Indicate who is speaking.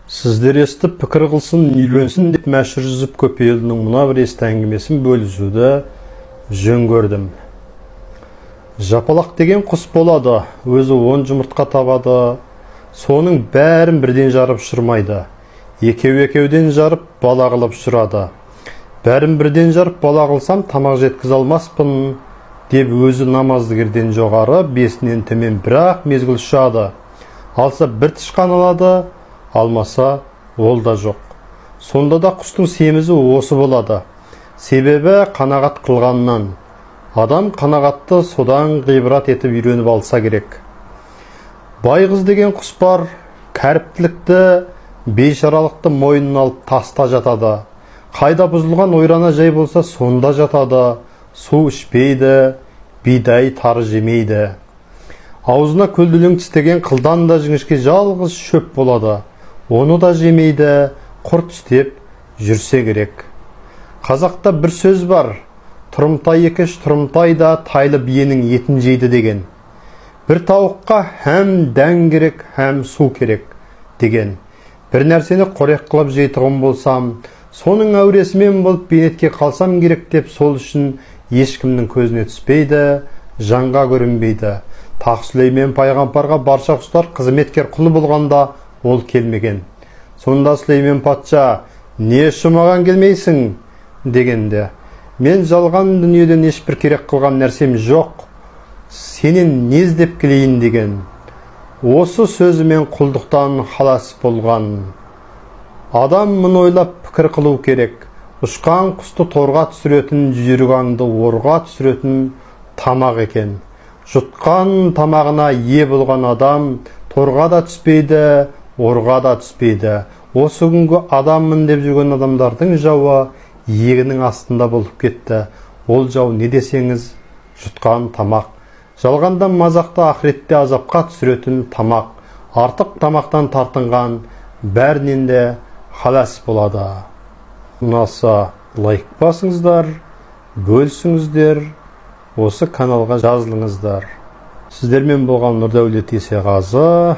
Speaker 1: Сіздер естіп пікір қылсын, үйренсін деп Мәшһүр Жүсіп Көпейұлының мына бір есті әңгімесін бөлісуді жөн көрдім. Жапалақ деген құс болады, өзі 10 жұмыртқа табады, соның бәрін бірден жарып ұшырмайды. Екеу-екеуден жарып бала қылып ұшырады. Бәрін бірден жарып бала қылсам тамақ жеткізе алмаспын деп өзі намаздыгерден жоғары, бесінен төмен бірақ мезгіл ұшады. Алса бір тышқан алады, алмаса ол да жоқ. Сонда да құстың семізі осы болады. Себебі қанағат қылғаннан. Адам қанағатты содан ғибрат етіп үйреніп алса керек. Байғыз деген құс бар, кәріптілікті, бейшаралықты мойнына алып таста жатады. Қайда бұзылған ойрана жай болса сонда жатады, су ішпейді, бидай тары жемейді. Аузына көлденең тістеген қылдан да жіңішке жалғыз шөп болады. Оны да жемейді, құр тістеп жүрсе керек. Қазақта бір сөз бар, тұрымтай екеш тұрымтай да тайлы биенің етін жейді деген. Бір тауыққа һәм дән керек, һәм су керек деген. Бір нәрсені қорек қылып жейтұғын болсам, соның әуресімен болып бейнетке қалсам керек деп сол үшін ешкімнің көзіне түспейді, жанға көрінбейді. Тақ Сүлеймен пайғамбарға барша құстар қызметкер құлы болғанда ол келмеген. Сонда Сүлеймен патша, не үшін маған келмейсің дегенде, мен жалған дүниеден ешбір керек қылған нәрсем жоқ, сенен не іздеп келейін деген. Осы сөзімен құлдықтан халас болған. Адам мұны ойлап пікір қылу керек. Ұшқан құсты торға түсіретін, жүйрік аңды орға түсіретін тамақ екен. Жұтқан тамағына ие болған адам торға да түспейді, орға да түспейді. Осы күнгі адаммын деп жүрген адамдардың жауы иегінің астында болып кетті. Ол жау не десеңіз, жұтқан тамақ. Жалғандан мазақты ақыретте азапқа түсіретін тамақ. Артық тамақтан тартынған бәрінен де халас болады. Ұнаса лайк басыңыздар, бөлісіңіздер, осы каналға жазылыңыздар. Сіздермен болған Нұрдәулет Есеғазы.